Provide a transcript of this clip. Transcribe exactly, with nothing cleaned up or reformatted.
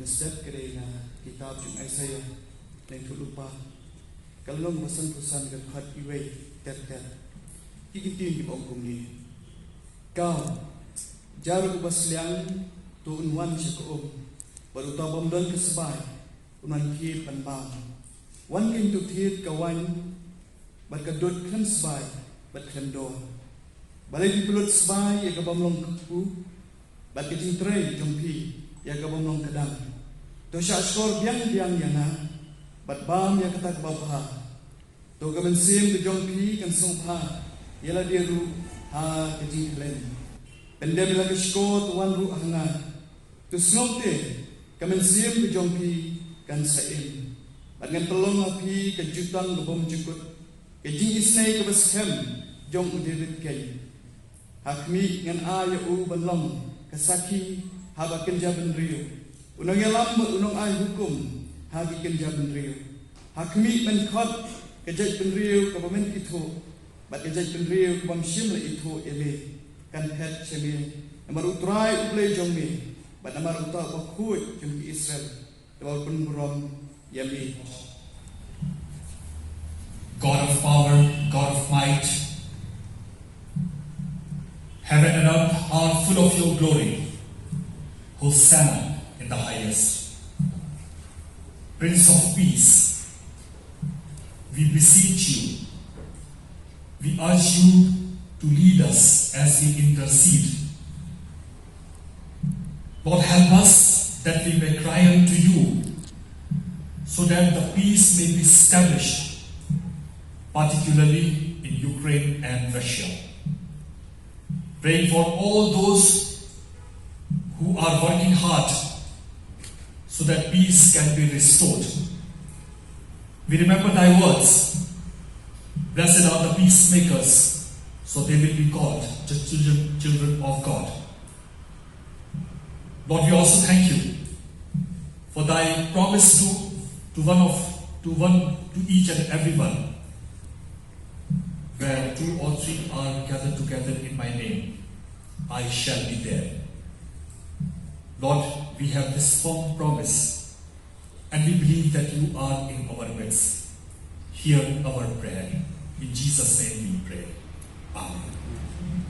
Step ka dei na kitab jong Isaiah, lynnong lypa, ka lynnong ba sanphew san, ka dkhot uwei ter ter. Ki kyntien kiba ong kumne: Ka, jar uba sliang, to un wan sha ka um, bad uta ubym don ka sbai un wan thied ban bam. Wan kein to thied ka waiñ bad ka dud khlem sbai bad khlem dor. Balei phi pynlut sbai ïa ka bym long kpu, bad ka jingtrei jong phi ïa ka bym long kdang? To shah shkor biang biang ïa nga, bad bam ïa kata kaba bha. To ka mynsiem ka jong phi kan sngewbha ïa lade ruh ha ka jingkhlaiñ. Pyndep ïa la ka shkor, to wan ruh ha nga. To sngew te, ka mynsiem ka jong phi kan sa im, bad ngan pynlong ha phi ka jutang ka bymjukut, ka jingisynei kaba skhem jong u David keiñ. Ha khmih, ngan ai ïa u ban long ka sakhi haba kynja bynriew. U nongïalam bad u nongai hukum ha ki kynja bynriew. Ha khmih, men khot ka jaitbynriew kaba men ithuh, bad ka jaitbynriew ka bym shym la ithuh ïa me kan phet sha me. Namar U Trai U Blei jong me, bad namar uta Uba Khuid jong ki Israel, uba pynburom ïa me. God of power, God of might, heaven and earth are full of your glory. Hosanna in the highest. Prince of Peace, we beseech you, we urge you to lead us as we intercede. Lord, help us that we may cry unto you so that the peace may be established, particularly in Ukraine and Russia. Praying for all those who are working hard so that peace can be restored. We remember thy words, "Blessed are the peacemakers, so they will be called the children, children of God." Lord, we also thank you for thy promise to, to one of, to one, to each and everyone, "Where two or three are gathered together in my name, I shall be there." Lord, we have this firm promise, and we believe that you are in our midst. Hear our prayer. In Jesus' name we pray. Amen.